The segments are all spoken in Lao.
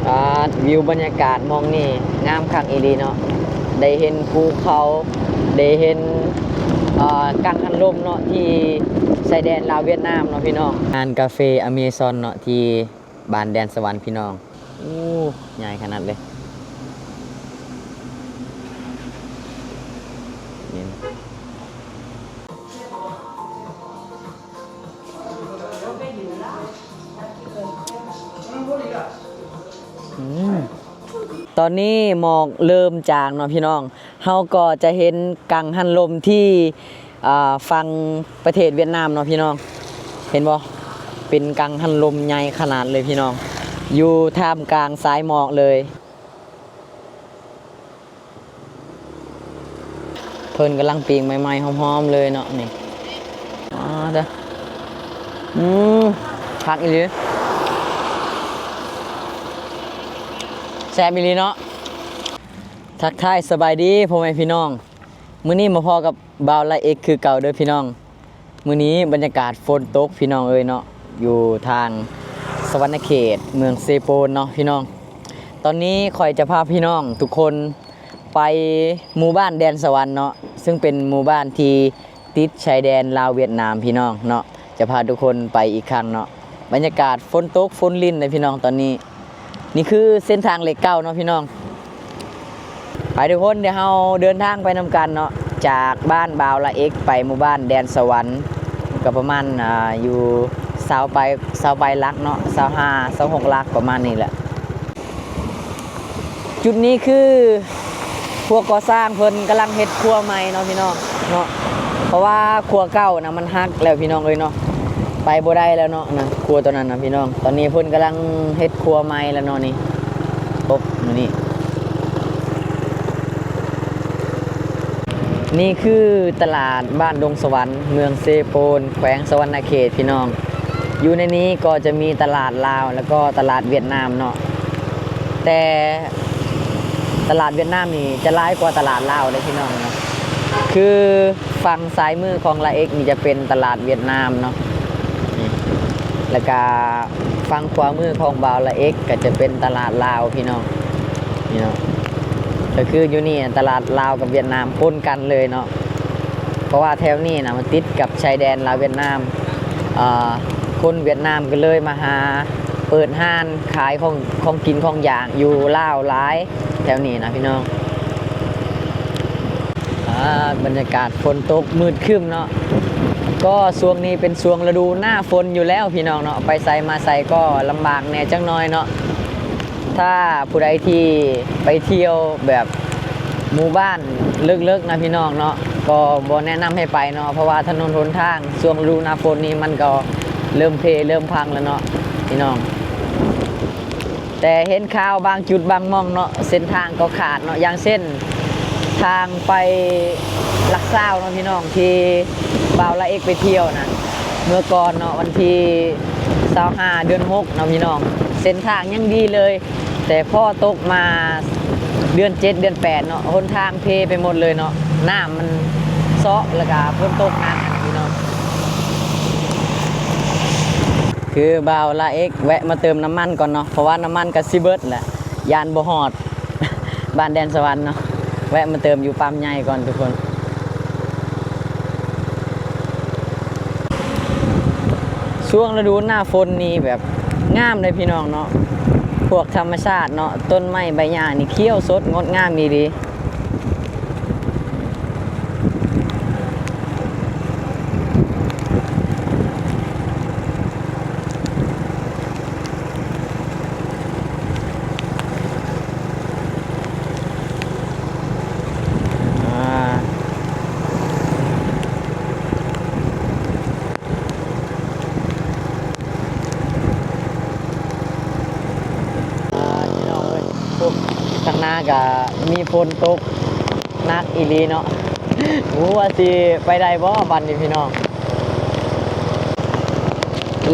ປາດ ວິວບັນຍາກາດໝ່ອງນີ້ງາມຄັກອີ່ຫຼີເນາະ, ໄດ້ເຫັນພູເຂົາ ໄດ້ເຫັນ ເອີ ກັງຫັນລົມເນາະ ທີ່ຊາຍແດນລາວຫວຽດນາມເນາະພີ່ນ້ອງ. ຮ້ານກາເຟອາເມຊອນເນາະ ທີ່ບ້ານແດນສະຫວັນພີ່ນ້ອງ. ໂອ້ ໃຫຍ່ຂະໜາດເລີຍ. ອືມ ຕອນນີ້ໝອກເລີ່ມຈາງເນາະພີ່ນ້ອງ, ເຮົາກໍຈະເຫັນກັງຫັນລົມທີ່ ອ່າ ຝັ່ງປະເທດຫວຽດນາມເນາະພີ່ນ້ອງ. ເຫັນບໍ່? ເປັນກັງຫັນລົມໃຫຍ່ຂະໜາດເລີຍພີ່ນ້ອງ, ຢູ່ທ່າມກາງສາຍໝອກເລີຍ. ເພິ່ນກຳລັງປີ້ງໃໝ່ໆ ຫອມໆ ເລີຍເນາະນີ້. ອໍ ເດີ ອືມ ຄັກອີ່ຫຼີ, ແຊບອີ່ຫຼີເນາະ. ທັກທາຍສະບາຍດີພໍ່ແມ່ພີ່ນ້ອງ, ມື້ນີ້ມາພໍ້ກັບບ່າວລາເອັກຄືເກົ່າເດີພີ່ນ້ອງ. ມື້ນີ້ບັນຍາກາດຝົນຕົກພີ່ນ້ອງເອີຍເນາະ, ຢູ່ທາງສະຫວັນນະເຂດ ເມືອງເຊໂປນເນາະພີ່ນ້ອງ. ຕອນນີ້ຂ້ອຍຈະພາພີ່ນ້ອງທຸກຄົນໄປໝູ່ບ້ານແດນສະຫວັນເນາະ, ເຊິ່ງເປັນໝູ່ບ້ານທີ່ຕິດຊາຍແດນລາວຫວຽດນາມພີ່ນ້ອງເນາະ. ຈະພາທຸກຄົນໄປອີກຄັ້ງເນາະ. ບັນຍາກາດຝົນຕົກຝົນລິນເດ້ພີ່ນ້ອງຕອນນີ້. ນີ້ຄືເສັ້ນທາງເລກເກົ້າເນາະພີ່ນ້ອງ. ໄປທຸກຄົນ, ດຽວເຮົາເດີນທາງໄປນຳກັນເນາະ, ຈາກບ້ານບ່າວລາເອັກໄປໝູ່ບ້ານແດນສະຫວັນ ກໍປະມານ ອ່າ ຢູ່ຊາວປາຍ ຊາວປາຍຫຼັກເນາະ, ຊາວຫ້າ ຊາວຫົກຫຼັກ ປະມານນີ້ແຫຼະ. ຈຸດນີ້ຄືພວກກໍ່ສ້າງເພິ່ນກຳລັງເຮັດຂົວໃໝ່ເນາະພີ່ນ້ອງເນາະ, ເພາະວ່າຂົວເກົ່ານະມັນຫັກແລ້ວພີ່ນ້ອງເອີຍເນາະ, ໄປບໍ່ໄດ້ແລ້ວເນາະ ນະ ຂົວຕົວນັ້ນນະພີ່ນ້ອງ. ຕອນນີ້ເພິ່ນກຳລັງເຮັດຂົວໃໝ່ແລ້ວເນາະນີ້. ຕົກມື້ນີ້. ນີ້ຄືຕະຫຼາດບ້ານດົງສະຫວັນ ເມືອງເຊໂປນ ແຂວງສະຫວັນນະເຂດ ພີ່ນ້ອງ. ຢູ່ໃນນີ້ກໍຈະມີຕະຫຼາດລາວ ແລ້ວກໍຕະຫຼາດຫວຽດນາມເນາະ, ແຕ່ຕະຫຼາດຫວຽດນາມນີ້ຈະຫຼາຍກວ່າຕະຫຼາດລາວເດ້ພີ່ນ້ອງເນາະ. ຄືຝັ່ງຊ້າຍມືຂອງລາເອັກນີ້ຈະເປັນຕະຫຼາດຫວຽດນາມເນາະ ນີ້ ແລ້ວກະຝັ່ງຂວາມືຂອງບ່າວລາເອັກກໍຈະເປັນຕະຫຼາດລາວພີ່ນ້ອງ. ນີ້ເນາະ ກໍຄືຢູ່ນີ້ຕະຫຼາດລາວກັບຫວຽດນາມປົນກັນເລີຍເນາະ, ເພາະວ່າແຖວນີ້ນະມັນຕິດກັບຊາຍແດນລາວຫວຽດນາມ. ເອີ ຄົນຫວຽດນາມກໍເລີຍມາຫາເປີດຮ້ານຂາຍຂອງ ຂອງກິນຂອງຢາກຢູ່ລາວຫຼາຍແຖວນີ້ນະພີ່ນ້ອງ. ອ່າ ບັນຍາກາດຝົນຕົກມືດຄຶ້ມເນາະ, ກໍຊ່ວງນີ້ເປັນຊ່ວງລະດູໜ້າຝົນຢູ່ແລ້ວພີ່ນ້ອງເນາະ, ໄປໃສມາໃສກໍລຳບາກແດ່ຈັກໜ້ອຍເນາະ. ຖ້າຜູ້ໃດທີ່ໄປທ່ຽວແບບໝູ່ບ້ານເລິກໆນະພີ່ນ້ອງເນາະ, ກໍບໍ່ແນະນຳໃຫ້ໄປເນາະ, ເພາະວ່າຖະໜົນຫົນທາງຊ່ວງລະດູໜ້າຝົນນີ້ມັນກໍເລີ່ມເພເລີ່ມພັງແລ້ວເນາະພີ່ນ້ອງ. ແຕ່ເຫັນຂ່າວບາງຈຸດບາງໝ່ອງເນາະ, ເສັ້ນທາງກໍຂາດເນາະ, ຢ່າງເຊັ່ນ ທາງໄປຫຼັກຊາວເນາະພີ່ນ້ອງ, ທີ່ບ່າວລາເອັກໄປທ່ຽວນະ ເມື່ອກ່ອນເນາະ, ວັນທີຊາວຫ້າ ເດືອນຫົກເນາະພີ່ນ້ອງ, ເສັ້ນທາງຍັງດີເລີຍ. ແຕ່ພໍຕົກມາເດືອນເຈັດ ເດືອນແປດເນາະ, ຫົນທາງເພໄປໝົດເລີຍເນາະ, ນ້ຳມັນເຊາະ ແລ້ວກະຝົນຕົກໜັກພີ່ນ້ອງ. ຄືບ່າວລາເອັກແວະມາເຕີມນ້ຳມັນກ່ອນເນາະ, ເພາະວ່ານ້ຳມັນກໍຊິເບິດແຫຼະ, ຢ້ານບໍ່ຮອດບ້ານແດນສະຫວັນເນາະ. ແວະມາເຕີມຢູ່ປ້ຳໃຫຍ່ກ່ອນທຸກຄົນ. ຊ່ວງລະດູໜ້າຝົນນີ້ແບບງາມເດ້ພີ່ນ້ອງເນາະ, ພວກທຳມະຊາດເນາະ, ຕົ້ນໄມ້ໃບຫຍ້ານີ້ຂຽວສົດງົດງາມອີ່ຫຼີ. ອ່າ ພີ່ນ້ອງເອີຍ ໂອ້ ທາງໜ້າກະມີຝົນຕົກໜັກອີ່ຫຼີເນາະ, ບໍ່ຮູ້ວ່າຊິໄປໄດ້ບໍ່ບັດນີ້ພີ່ນ້ອງ.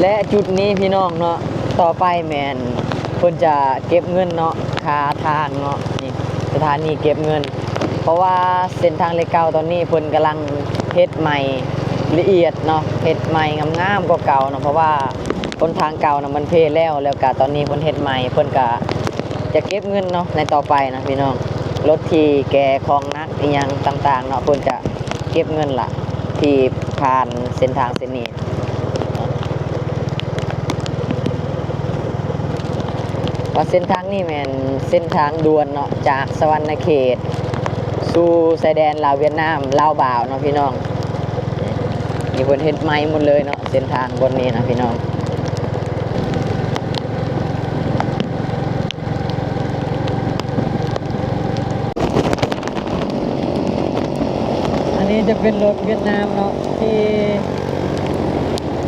ແລະ ຈຸດນີ້ພີ່ນ້ອງເນາະ, ຕໍ່ໄປແມ່ນເພິ່ນຈະເກັບເງິນເນາະ, ຄ່າທາງເນາະ, ນີ້ ສະຖານີເກັບເງິນ, ເພາະວ່າເສັ້ນທາງເລກເກົ້າຕອນນີ້ເພິ່ນກຳລັງເຮັດໃໝ່ລະອຽດເນາະ, ເຮັດໃໝ່ງາມໆກວ່າເກົ່າເນາະ, ເພາະວ່າຫົນທາງເກົ່ານະມັນເພແລ້ວ, ແລ້ວກະຕອນນີ້ເພິ່ນເຮັດໃໝ່ ເພິ່ນກະ ຈະເກັບເງິນເນາະ ໃນຕໍ່ໄປນະພີ່ນ້ອງ. ລົດທີ່ແກ່ຂອງໜັກອີ່ຫຍັງຕ່າງໆເນາະ ເພິ່ນຈະເກັບເງິນລະ ທີ່ຜ່ານເສັ້ນທາງເສັ້ນນີ້. ວ່າເສັ້ນທາງນີ້ແມ່ນເສັ້ນທາງດ່ວນເນາະ ຈາກສະຫວັນນະເຂດສູ່ຊາຍແດນລາວຫວຽດນາມ ລາວບາວເນາະພີ່ນ້ອງ. ນີ້ເພິ່ນເຮັດໃໝ່ໝົດເລີຍເນາະ ເສັ້ນທາງບ່ອນນີ້ນະພີ່ນ້ອງ. ອັນນີ້ຈະເປັນລົດຫວຽດນາມເນາະ ທີ່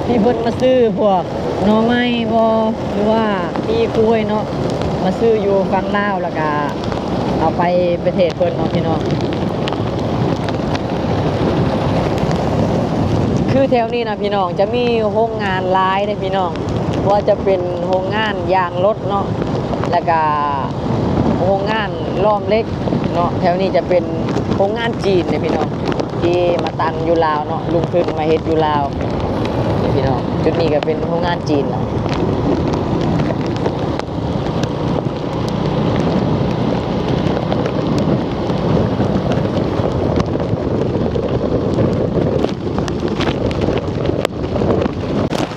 ທີ່ເພິ່ນມາຊື້ພວກໜໍ່ໄມ້ບໍ ຫຼືວ່າປີກກ້ວຍເນາະ ມາຊື້ຢູ່ຝັ່ງລາວ ແລ້ວກະເອົາໄປປະເທດເພິ່ນເນາະພີ່ນ້ອງ. ຄືແຖວນີ້ນະພີ່ນ້ອງ ຈະມີໂຮງງານຫຼາຍເດ້ພີ່ນ້ອງ ບໍ່ວ່າຈະເປັນໂຮງງານຢາງລົດເນາະ ແລ້ວກະໂຮງງານຫຼອມເຫຼັກເນາະ. ແຖວນີ້ຈະເປັນໂຮງງານຈີນເດ້ພີ່ນ້ອງ ທີ່ມາຕັ້ງຢູ່ລາວເນາະ ລົງທຶນມາເຮັດຢູ່ລາວ. ນີ້ພີ່ນ້ອງ ຈຸດນີ້ກະເປັນໂຮງງານຈີນເນາະ.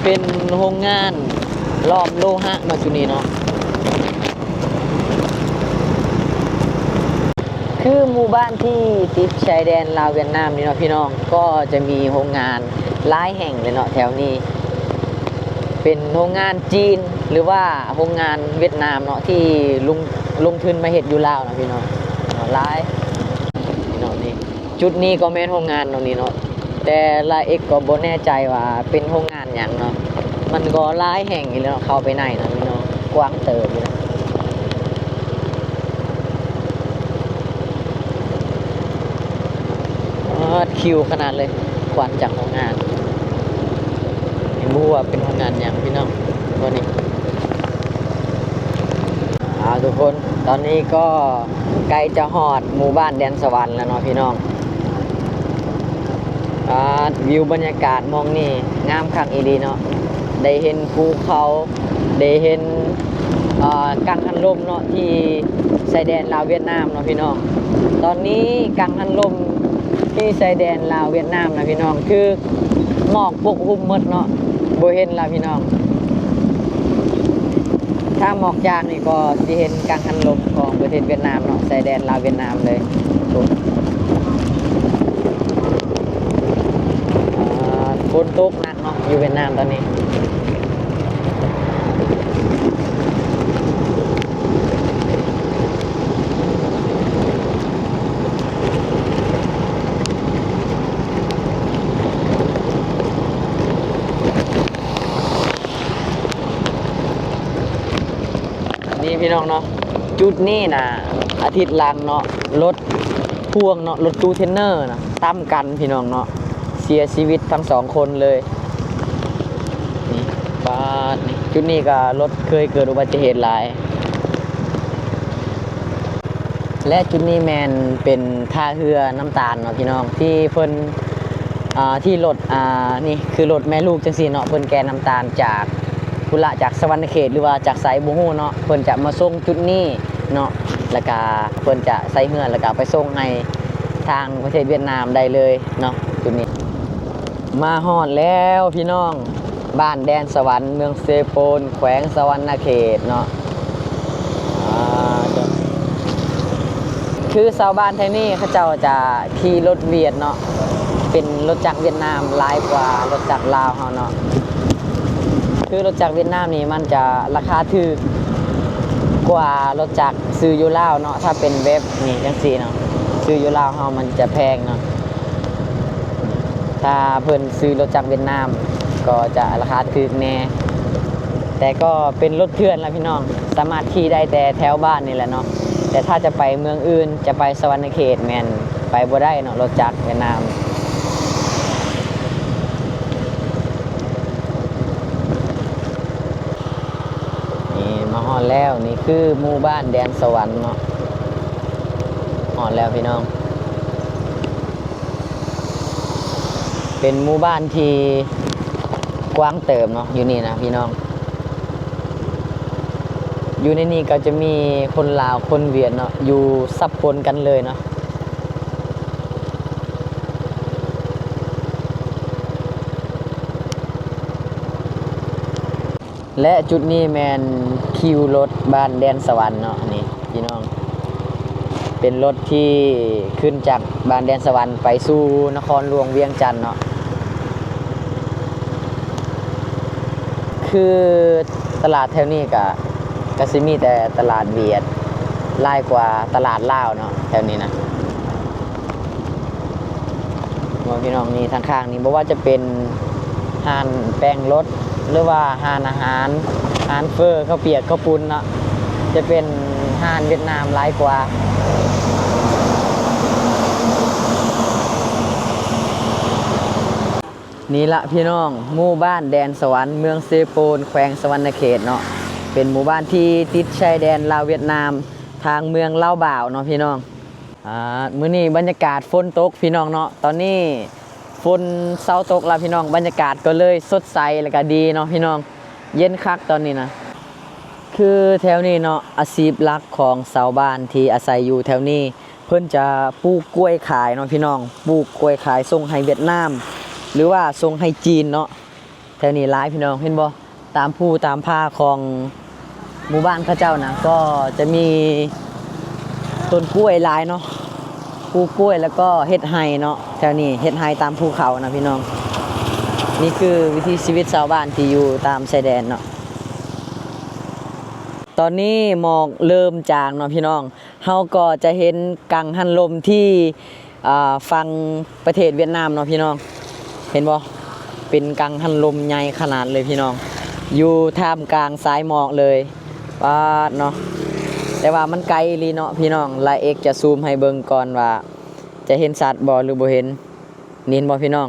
ເປັນໂຮງງານຫຼອມໂລຫະເນາະ ຈຸດນີ້ເນາະ. ຄືໝູ່ບ້ານທີ່ຕິດຊາຍແດນລາວຫວຽດນາມນີ້ເນາະພີ່ນ້ອງ ກໍຈະມີໂຮງງານຫຼາຍແຫ່ງເລີຍເນາະແຖວນີ້. ເປັນໂຮງງານຈີນ ຫຼືວ່າໂຮງງານຫວຽດນາມເນາະ ທີ່ລົງ ລົງທຶນມາເຮັດຢູ່ລາວເນາະພີ່ນ້ອງ ຫຼາຍພີ່ນ້ອງນີ້. ຈຸດນີ້ກໍແມ່ນໂຮງງານເນາະນີ້ເນາະ ແຕ່ລະເອັກກໍບໍ່ແນ່ໃຈວ່າເປັນໂຮງງານຫຍັງເນາະ. ມັນກໍຫຼາຍແຫ່ງຢູ່ເນາະ ເຂົ້າໄປໃນເນາະພີ່ນ້ອງ ກວ້າງເຕີບຢູ່ນະ. ປາດ ຄິວຂະໜາດເລີຍ ຄວັນຈາກໂຮງງານ. ຍັງບໍ່ຮູ້ວ່າເປັນໂຮງງານຫຍັງພີ່ນ້ອງ ຕອນນີ້. ເອົາ ທຸກຄົນ ຕອນນີ້ກໍໃກ້ຈະຮອດໝູ່ບ້ານແດນສະຫວັນແລ້ວເນາະພີ່ນ້ອງ. ປາດ ວິວບັນຍາກາດໝ່ອງນີ້ງາມຄັກອີ່ຫຼີເນາະ ໄດ້ເຫັນພູເຂົາ ໄດ້ເຫັນ ເອີ ກັງຫັນລົມເນາະ ທີ່ຊາຍແດນລາວຫວຽດນາມເນາະພີ່ນ້ອງ. ຕອນນີ້ກັງຫັນລົມທີ່ຊາຍແດນລາວຫວຽດນາມນະພີ່ນ້ອງ ຖືກໝອກປົກຫຸ້ມໝົດເນາະ ບໍ່ເຫັນລະພີ່ນ້ອງ. ຖ້າໝອກຈາງນີ້ກໍຊິເຫັນກັງຫັນລົມຂອງປະເທດຫວຽດນາມເນາະ ຊາຍແດນລາວຫວຽດນາມເລີຍ. ອາ ຝົນຕົກໜັກ ເນາະ ຢູ່ຫວຽດນາມຕອນນີ້. ນີ້ພີ່ນ້ອງເນາະ ຈຸດນີ້ນະ ອາທິດຫຼັງເນາະ ລົດພ່ວງເນາະ ລົດຕູ້ເທນເນີນະ ຕຳກັນພີ່ນ້ອງເນາະ ເສຍຊີວິດທັງສອງຄົນເລີຍ. ນີ້ ປາດ ນີ້ ຈຸດນີ້ກະລົດເຄີຍເກີດອຸບັດຕິເຫດຫຼາຍ ແລະ ຈຸດນີ້ແມ່ນເປັນທ່າເຮືອນ້ຳຕານເນາະພີ່ນ້ອງ ທີ່ເພິ່ນ ອ່າ ທີ່ລົດ ອ່າ ນີ້ຄືລົດແມ່ລູກຈັ່ງຊີ້ເນາະ ເພິ່ນແກ່ນ້ຳຕານຈາກພຸ້ນລະ ຈາກສະຫວັນນະເຂດ ຫຼືວ່າຈາກໃສບໍ່ຮູ້ເນາະ ເພິ່ນຈະມາສົ່ງຈຸດນີ້ເນາະ ແລ້ວກະເພິ່ນຈະໃສ່ເຮືອ ແລ້ວກະໄປສົ່ງໃຫ້ທາງປະເທດຫວຽດນາມໄດ້ເລີຍເນາະ ຈຸດນີ້. ມາຮອດແລ້ວພີ່ນ້ອງ ບ້ານແດນສະຫວັນ ເມືອງເຊໂປນ ແຂວງສະຫວັນນະເຂດເນາະ. ອ່າ ຄືຊາວບ້ານແຖວນີ້ເຂົາເຈົ້າຈະຂີ່ລົດຫວຽດເນາະ ເປັນລົດຈັກຫວຽດນາມຫຼາຍກວ່າລົດຈັກລາວເຮົາເນາະ. ຄືລົດຈັກຫວຽດນາມນີ້ມັນຈະລາຄາຖືກກວ່າລົດຈັກຊື້ຢູ່ລາວເນາະ ຖ້າເປັນແບບນີ້ຈັ່ງຊີ້ເນາະ ຊື້ຢູ່ລາວເຮົາມັນຈະແພງເນາະ. ຖ້າເພິ່ນຊື້ລົດຈັກຫວຽດນາມກໍຈະລາຄາຖືກແດ່ ແຕ່ກໍເປັນລົດເຖື່ອນລະພີ່ນ້ອງ ສາມາດຂີ່ໄດ້ແຕ່ແຖວບ້ານນີ້ແຫຼະເນາະ ແຕ່ຖ້າຈະໄປເມືອງອື່ນ ຈະໄປສະຫວັນນະເຂດ ແມ່ນໄປບໍ່ໄດ້ເນາະ ລົດຈັກຫວຽດນາມ. ນີ້ ມາຮອດແລ້ວ ນີ້ຄືໝູ່ບ້ານແດນສະຫວັນເນາະ ຮອດແລ້ວພີ່ນ້ອງ. ເປັນໝູ່ບ້ານທີ່ກວ້າງເຕີບເນາະ ຢູ່ນີ້ນະພີ່ນ້ອງ. ຢູ່ໃນນີ້ກໍຈະມີຄົນລາວຄົນຫວຽດເນາະ ຢູ່ສັບປົນກັນເລີຍເນາະ. ແລະ ຈຸດນີ້ແມ່ນຄິວລົດບ້ານແດນສະຫວັນເນາະ ນີ້ພີ່ນ້ອງ ເປັນລົດທີ່ຂຶ້ນຈາກບ້ານແດນສະຫວັນໄປສູ່ນະຄອນຫຼວງວຽງຈັນເນາະ. ຄືຕະຫຼາດແຖວນີ້ກະ ກະຊິມີແຕ່ຕະຫຼາດຫວຽດຫຼາຍກວ່າຕະຫຼາດລາວເນາະ ແຖວນີ້ນະ. ເບິ່ງພີ່ນ້ອງ ນີ້ທາງຂ້າງນີ້ ບໍ່ວ່າຈະເປັນຮ້ານແປງລົດ ຫຼືວ່າຮ້ານອາຫານ ຮ້ານເຝີ ເຂົ້າປຽກ ເຂົ້າປຸ້ນເນາະ ຈະເປັນຮ້ານຫວຽດນາມຫຼາຍກວ່າ. ນີ້ລະພີ່ນ້ອງ ໝູ່ບ້ານແດນສະຫວັນ ເມືອງເຊໂປນ ແຂວງສະຫວັນນະເຂດເນາະ ເປັນໝູ່ບ້ານທີ່ຕິດຊາຍແດນລາວຫວຽດນາມ ທາງເມືອງລາວບາວເນາະພີ່ນ້ອງ. ອ່າ ມື້ນີ້ບັນຍາກາດຝົນຕົກພີ່ນ້ອງເນາະ ຕອນນີ້ຝົນເຊົາຕົກແລ້ວພີ່ນ້ອງ ບັນຍາກາດກໍເລີຍສົດໃສ ແລ້ວກໍດີເນາະພີ່ນ້ອງ ເຢັນຄັກຕອນນີ້ນະ. ຄືແຖວນີ້ເນາະ ອາຊີບຫຼັກຂອງຊາວບ້ານທີ່ອາໄສຢູ່ແຖວນີ້ ເພິ່ນຈະປູກກ້ວຍຂາຍເນາະພີ່ນ້ອງ ປູກກ້ວຍຂາຍສົ່ງໃຫ້ຫວຽດນາມ ຫຼືວ່າສົ່ງໃຫ້ຈີນເນາະ. ແຖວນີ້ຫຼາຍພີ່ນ້ອງ ເຫັນບໍ່? ຕາມພູຕາມຜາຂອງໝູ່ບ້ານເຂົາເຈົ້ານະ ກໍຈະມີຕົ້ນກ້ວຍຫຼາຍເນາະ ປູກກ້ວຍ ແລ້ວກໍເຮັດໄຮ່ເນາະ ແຖວນີ້ເຮັດໄຮ່ຕາມພູເຂົານະພີ່ນ້ອງ. ນີ້ຄືວິຖີຊີວິດຊາວບ້ານທີ່ຢູ່ຕາມຊາຍແດນເນາະ. ຕອນນີ້ໝອກເລີ່ມຈາງເນາະພີ່ນ້ອງ ເຮົາກໍຈະເຫັນກັງຫັນລົມທີ່ ອ່າ ຝັ່ງປະເທດຫວຽດນາມເນາະພີ່ນ້ອງ ເຫັນບໍ່? ເປັນກັງຫັນລົມໃຫຍ່ຂະໜາດເລີຍພີ່ນ້ອງ ຢູ່ທ່າມກາງສາຍໝອກເລີຍ ປາດເນາະ. ແຕ່ວ່າມັນໄກອີ່ຫຼີເນາະພີ່ນ້ອງ ລາເອັກຈະຊູມໃຫ້ເບິ່ງກ່ອນວ່າຈະເຫັນຊັດບໍ່ ຫຼືບໍ່ເຫັນ ນີ້ເຫັນບໍ່ພີ່ນ້ອງ?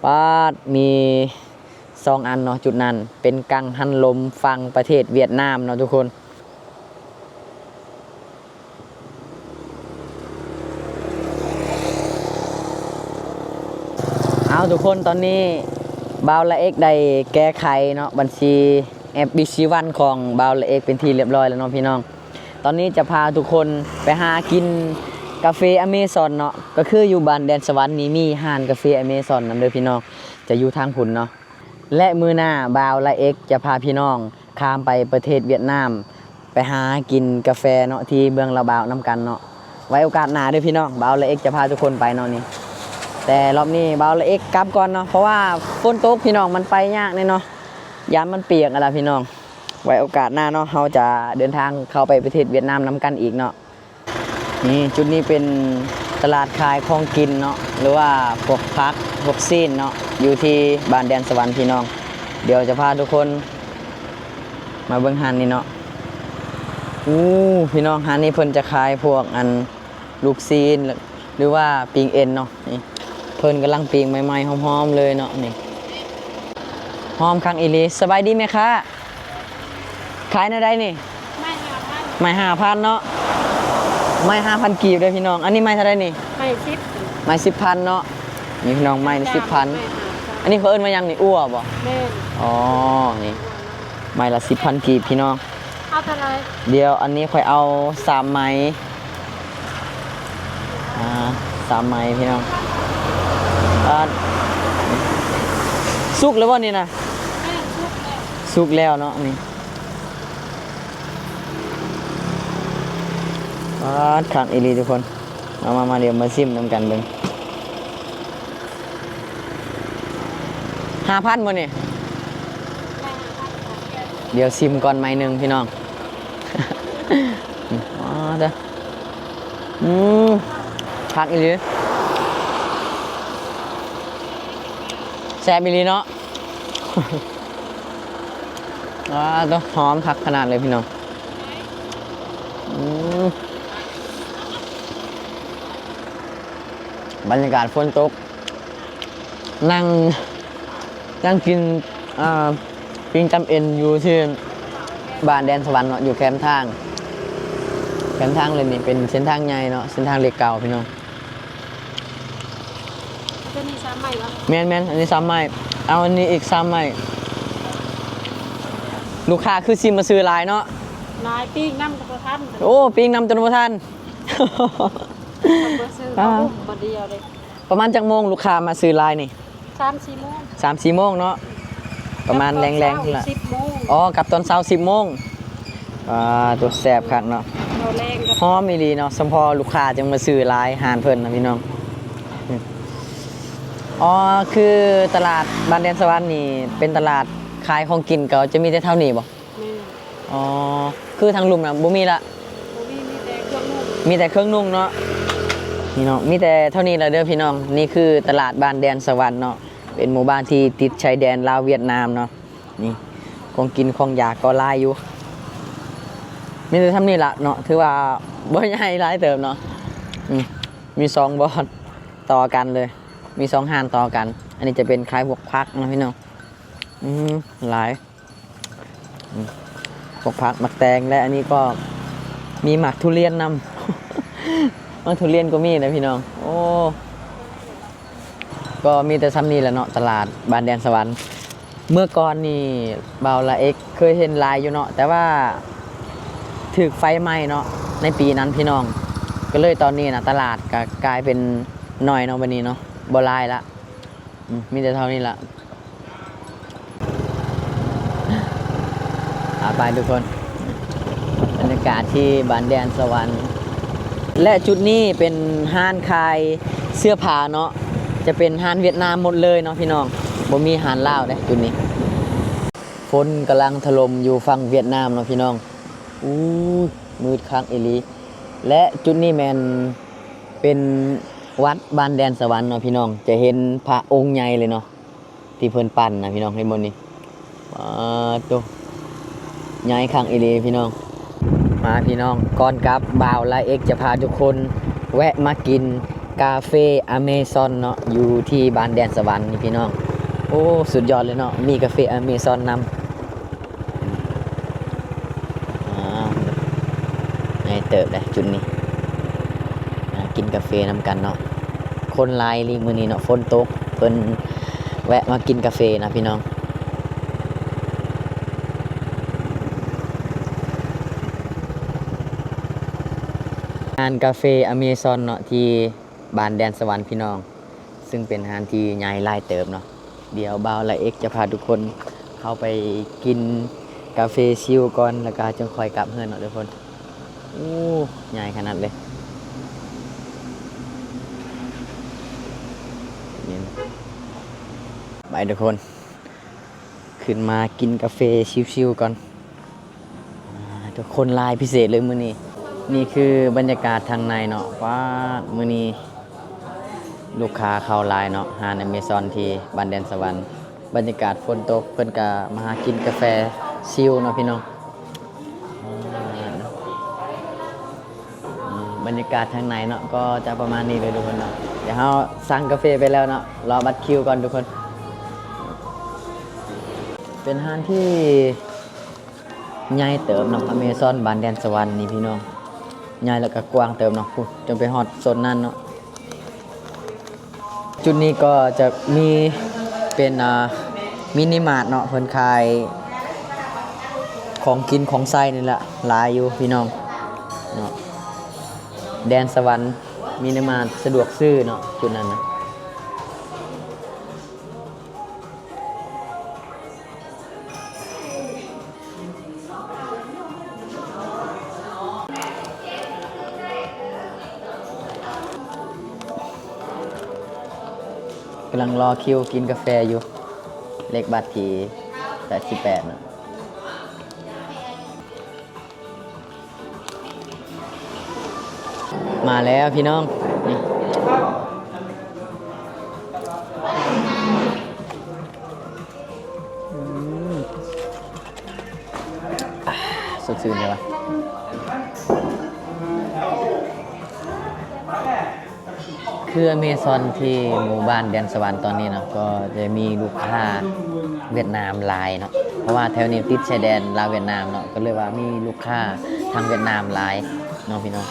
ປາດ ມີສອງອັນເນາະ ຈຸດນັ້ນເປັນກັງຫັນລົມຝັ່ງປະເທດຫວຽດນາມເນາະທຸກຄົນ. ເອົາ ທຸກຄົນ ຕອນນີ້ບ່າວລາເອັກໄດ້ແກ້ໄຂເນາະ ບັນຊີແອັບບີຊີວັນຂອງບ່າວລາເອັກເປັນທີ່ລຽບຮ້ອຍແລ້ວເນາະພີ່ນ້ອງ. ຕອນນີ້ຈະພາທຸກຄົນໄປຫາກິນກາເຟອາເມຊອນເນາະ ກໍຄືຢູ່ບ້ານແດນສະຫວັນນີ້ມີຮ້ານກາເຟອາເມຊອນນຳເດີພີ່ນ້ອງ ຈະຢູ່ທາງພຸ້ນເນາະ. ແລະ ມື້ໜ້າບ່າວລາເອັກຈະພາພີ່ນ້ອງຂ້າມໄປປະເທດຫວຽດນາມ ໄປຫາກິນກາແຟເນາະ ທີ່ເມືອງລາວບາວນຳກັນເນາະ. ໄວ້ໂອກາດໜ້າເດີພີ່ນ້ອງ ບ່າວລາເອັກຈະພາທຸກຄົນໄປເນາະນີ້. ແຕ່ລອບນີ້ບ່າວລາເອັກກັບກ່ອນເນາະ ເພາະວ່າຝົນຕົກພີ່ນ້ອງ ມັນໄປຍາກແດ່ເນາະ ຢ້ານມັນປຽກຫັ້ນລະພີ່ນ້ອງ. ໄວ້ໂອກາດໜ້າເນາະ ເຮົາຈະເດີນທາງເຂົ້າໄປປະເທດຫວຽດນາມນຳກັນອີກເນາະ. ນີ້ ຈຸດນີ້ເປັນຕະຫຼາດຂາຍຂອງກິນເນາະ ຫຼືວ່າພວກຜັກ ພວກຊີ້ນເນາະ ຢູ່ທີ່ບ້ານແດນສະຫວັນພີ່ນ້ອງ. ດຽວຈະພາທຸກຄົນມາເບິ່ງຮ້ານນີ້ເນາະ. ອູ້ ພີ່ນ້ອງ ຮ້ານນີ້ເພິ່ນຈະຂາຍພວກອັນລູກຊີ້ນ ຫຼືວ່າປີ້ງເອັນເນາະ. ນີ້ ເພິ່ນກຳລັງປີ້ງໃໝ່ໆ ຫອມໆ ເລີຍເນາະ ນີ້ ຫອມຄັກອີ່ຫຼີ. ສະບາຍດີແມ່ຄ້າ. ຂາຍແນວໃດນີ້? ໄມ້ຫ້າພັນ ໄມ້ຫ້າພັນເນາະ ໄມ້ຫ້າພັນກີບເດີພີ່ນ້ອງ. ອັນນີ້ໄມ້ເທົ່າໃດນີ້? ໄມ້ສິບ ໄມ້ສິບພັນເນາະ. ນີ້ພີ່ນ້ອງ ໄມ້ສິບພັນ. ອັນນີ້ເຂົາເອີ້ນວ່າຫຍັງນີ້? ອົ່ວບໍ່? ແມ່ນ. ອໍ ນີ້ ໄມ້ລະສິບພັນກີບພີ່ນ້ອງ. ເອົາເທົ່າໃດ? ດຽວອັນນີ້ຂ້ອຍເອົາສາມໄມ້. ອ່າ ສາມໄມ້ພີ່ນ້ອງ. ອ່າ ສຸກແລ້ວບໍ່ນີ້ນະ? ແມ່ນ ສຸກແລ້ວ ສຸກແລ້ວເນາະນີ້. ປາດ ຄັກອີ່ຫຼີທຸກຄົນ. ມາ ມາ ມາ ດຽວມາຊິມນຳກັນເບິ່ງ. ຫ້າພັນບໍ່ນີ້? ດຽວຊິມກ່ອນໄມ້ໜຶ່ງພີ່ນ້ອງ. ອໍ ເດີ ອືມ ຄັກອີ່ຫຼີ ແຊບອີ່ຫຼີເນາະ. ວ້າ ໂທ້ ຫອມຄັກຂະໜາດເລີຍພີ່ນ້ອງ. ອືມ ບັນຍາກາດຝົນຕົກ ນັ່ງ ນັ່ງກິນ ອ່າ ປີ້ງຕຳເອັນຢູ່ທີ່ບ້ານແດນສະຫວັນເນາະ ຢູ່ແຄມທາງ ແຄມທາງເລີຍນີ້ ເປັນເສັ້ນທາງໃຫຍ່ເນາະ ເສັ້ນທາງເລກເກົ້າພີ່ນ້ອງ. ໂຕນີ້ສາມໄມ້ບໍ່? ແມ່ນໆ ອັນນີ້ສາມໄມ້ ເອົາອັນນີ້ອີກສາມໄມ້. ລູກຄ້າຄືຊິມາຊື້ຫຼາຍເນາະ. ຂາຍປີ້ງນຳກໍບໍ່ທັນ. ໂອ້ ປີ້ງນຳຈົນບໍ່ທັນ. ເຂົາບໍ່ຊື້ ອ່າ ເຂົາຫຸ້ມບໍ່ດຽວເດ້. ປະມານຈັກໂມງລູກຄ້າມາຊື້ຫຼາຍນີ້? ສາມສີ່ໂມງ ສາມສີ່ໂມງເນາະ ປະມານແລງໆ ກັບຕອນເຊົ້າ ລະ ສິບໂມງ. ອໍ ກັບຕອນເຊົ້າສິບໂມງ. ອ່າ ໂຕແຊບຄັກເນາະ ເຂົ້າແລງກັບ ຫອມອີ່ຫຼີເນາະ. ສຳພໍລູກຄ້າຈຶ່ງມາຊື້ຫຼາຍຮ້ານເພິ່ນນະພີ່ນ້ອງ. ອໍ ຄືຕະຫຼາດບ້ານແດນສະຫວັນນີ້ເປັນຕະຫຼາດຂາຍຂອງກິນ ກໍຈະມີແຕ່ເທົ່ານີ້ບໍ່? ແມ່ນ. ອໍ ຄືທາງລຸ່ມນະບໍ່ມີລະ? ບໍ່ມີ ມີແຕ່ເຄື່ອງນຸ່ງ ມີແຕ່ເຄື່ອງນຸ່ງເນາະ. ນີ້ເນາະ ມີແຕ່ເທົ່ານີ້ລະເດີພີ່ນ້ອງ. ນີ້ຄືຕະຫຼາດບ້ານແດນສະຫວັນເນາະ ເປັນໝູ່ບ້ານທີ່ຕິດຊາຍແດນລາວຫວຽດນາມເນາະ. ນີ້ ຂອງກິນຂອງຢາກກໍຫຼາຍຢູ່. ມີແຕ່ສ່ຳນີ້ລະເນາະ ຖືວ່າບໍ່ໃຫຍ່ຫຼາຍເຕີບເນາະ. ອືມ ມີສອງບ່ອນຕໍ່ກັນເລີຍ ມີສອງຮ້ານຕໍ່ກັນ. ອັນນີ້ຈະເປັນຂາຍພວກຜັກເນາະພີ່ນ້ອງ. ອືມ ຫຼາຍ ອືມ ພວກຜັກ ໝາກແຕງ ແລະ ອັນນີ້ກໍມີໝາກທຸລຽນນຳ. ໝາກທຸລຽນກໍມີນະພີ່ນ້ອງ. ໂອ້ ກໍມີແຕ່ສ່ຳນີ້ແຫຼະເນາະ ຕະຫຼາດບ້ານແດນສະຫວັນ. ເມື່ອກ່ອນນີ້ບ່າວລາເອັກເຄີຍເຫັນຫຼາຍຢູ່ເນາະ ແຕ່ວ່າຖືກໄຟໄໝ້ເນາະ ໃນປີນັ້ນພີ່ນ້ອງ. ກໍເລີຍຕອນນີ້ນະ ຕະຫຼາດກໍກາຍເປັນໜ້ອຍເນາະ ບັດນີ້ເນາະ ບໍ່ຫຼາຍລະ. ອືມ ມີແຕ່ເທົ່ານີ້ລະ. ອາ ໄປທຸກຄົນ ບັນຍາກາດທີ່ບ້ານແດນສະຫວັນ ແລະ ຈຸດນີ້ເປັນຮ້ານຂາຍເສື້ອຜ້າເນາະ ຈະເປັນຮ້ານຫວຽດນາມໝົດເລີຍເນາະພີ່ນ້ອງ ບໍ່ມີຮ້ານລາວເດ້ຈຸດນີ້. ຝົນກຳລັງຖະຫຼົ່ມຢູ່ຝັ່ງຫວຽດນາມເນາະພີ່ນ້ອງ. ອູ້ຍ ມືດຄັກອີ່ຫຼີ. ແລະ ຈຸດນີ້ແມ່ນເປັນວັດບ້ານແດນສະຫວັນເນາະພີ່ນ້ອງ ຈະເຫັນພະອົງໃຫຍ່ເລີຍເນາະ ທີ່ເພິ່ນປັ້ນນະພີ່ນ້ອງ ເຫັນບໍ່ນີ້? ປາດໂທ້ ໃຫຍ່ຄັກອີ່ຫຼີພີ່ນ້ອງ. ມາພີ່ນ້ອງ ກ່ອນກັບ ບ່າວລາເອັກຈະພາທຸກຄົນແວະມາກິນກາເຟອາເມຊອນເນາະ ຢູ່ທີ່ບ້ານແດນສະຫວັນນີ້ພີ່ນ້ອງ. ໂອ້ ສຸດຍອດເລີຍເນາະ ມີກາເຟອາເມຊອນນຳ. ອ່າ ໃຫຍ່ເຕີບເດ້ຈຸດນີ້ ອ່າ ກິນກາເຟນຳກັນເນາະ. ຄົນຫຼາຍອີ່ຫຼີມື້ນີ້ເນາະ ຝົນຕົກ ເພິ່ນແວະມາກິນກາເຟນະພີ່ນ້ອງ. ຮ້ານກາເຟອາເມຊອນເນາະ ທີ່ບ້ານແດນສະຫວັນພີ່ນ້ອງ ຊຶ່ງເປັນຮ້ານທີ່ໃຫຍ່ຫຼາຍເຕີບເນາະ. ດຽວບ່າວລາເອັກຈະພາທຸກຄົນເຂົ້າໄປກິນກາເຟຊິວກ່ອນ ແລ້ວກໍຈຶ່ງຄ່ອຍກັບເຮືອນເນາະທຸກຄົນ. ໂອ້ ໃຫຍ່ຂະໜາດເລີຍ. ໄປທຸກຄົນ ຂຶ້ນມາກິນກາເຟຊິວໆກ່ອນ. ອ່າ ທຸກຄົນຫຼາຍພິເສດເລີຍມື້ນີ້. ນີ້ຄືບັນຍາກາດທາງໃນເນາະ. ປາດ ມື້ນີ້ລູກຄ້າເຂົ້າຫຼາຍເນາະ ຮ້ານອາເມຊອນທີ່ບ້ານແດນສະຫວັນ. ບັນຍາກາດຝົນຕົກ ເພິ່ນກະມາຫາກິນກາແຟຊິວເນາະພີ່ນ້ອງ. ອືມ ບັນຍາກາດທາງໃນເນາະ ກໍຈະປະມານນີ້ເລີຍທຸກຄົນເນາະ. ດຽວເຮົາສັ່ງກາເຟໄປແລ້ວເນາະ ລໍບັດຄິວກ່ອນທຸກຄົນ. ເປັນຮ້ານທີ່ ໃຫຍ່ເຕີບເນາະ ອາເມຊອນບ້ານແດນສະຫວັນນີ້ພີ່ນ້ອງ. ໃຫຍ່ແລ້ວກໍກວ້າງເຕີບເນາະ ພຸ້ນ ຈົນໄປຮອດໂຊນນັ້ນເນາະ. ຈຸດນີ້ກໍຈະມີເປັນ ອ່າ ມິນິມາດເນາະ ເພິ່ນຂາຍຂອງກິນຂອງໃຊ້ນີ້ແຫຼະ ຫຼາຍຢູ່ພີ່ນ້ອງເນາະ. ແດນສະຫວັນມິນິມາດສະດວກຊື້ເນາະ ຈຸດນັ້ນນະ. ກຳລັງລໍຄິວກິນກາແຟຢູ່ ເລກບັດທີແປດສິບແປດເນາະ. ມາແລ້ວພີ່ນ້ອງ ນີ້ ອືມ ອ່າ ສົດຊື່ນແທ້ວະ. ຄືອາເມຊອນທີ່ໝູ່ບ້ານແດນສະຫວັນຕອນນີ້ເນາະ ກໍຈະມີລູກຄ້າຫວຽດນາມຫຼາຍເນາະ ເພາະວ່າແຖວນີ້ຕິດຊາຍແດນລາວຫວຽດນາມເນາະ ກໍເລີຍວ່າມີລູກຄ້າທາງຫວຽດນາມຫຼາຍເນາະພີ່ນ້ອງ.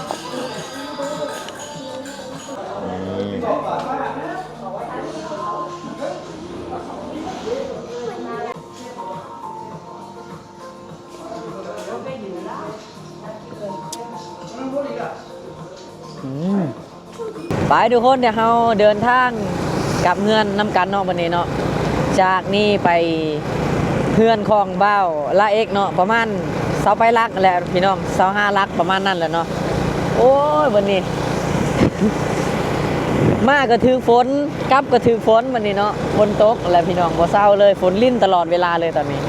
ອືມ. ໄປທຸກຄົນ ດຽວເຮົາເດີນທາງກັບເຮືອນນຳກັນເນາະ ບັດນີ້ເນາະ. ຈາກນີ້ໄປເຮືອນຂອງບ່າວລາເອັກເນາະ ປະມານຊາວປາຍຫຼັກແຫຼະພີ່ນ້ອງ ຊາວຫ້າຫຼັກປະມານນັ້ນແຫຼະເນາະ. ໂອ້ຍ ບັດນີ້ ມາກໍຖືກຝົນ ກັບກໍຖືກຝົນ ບັດນີ້ເນາະ. ຝົນຕົກແຫຼະພີ່ນ້ອງ ບໍ່ເຊົາເລີຍ ຝົນລິນຕະຫຼອດເວລາເລີຍຕອນນີ້.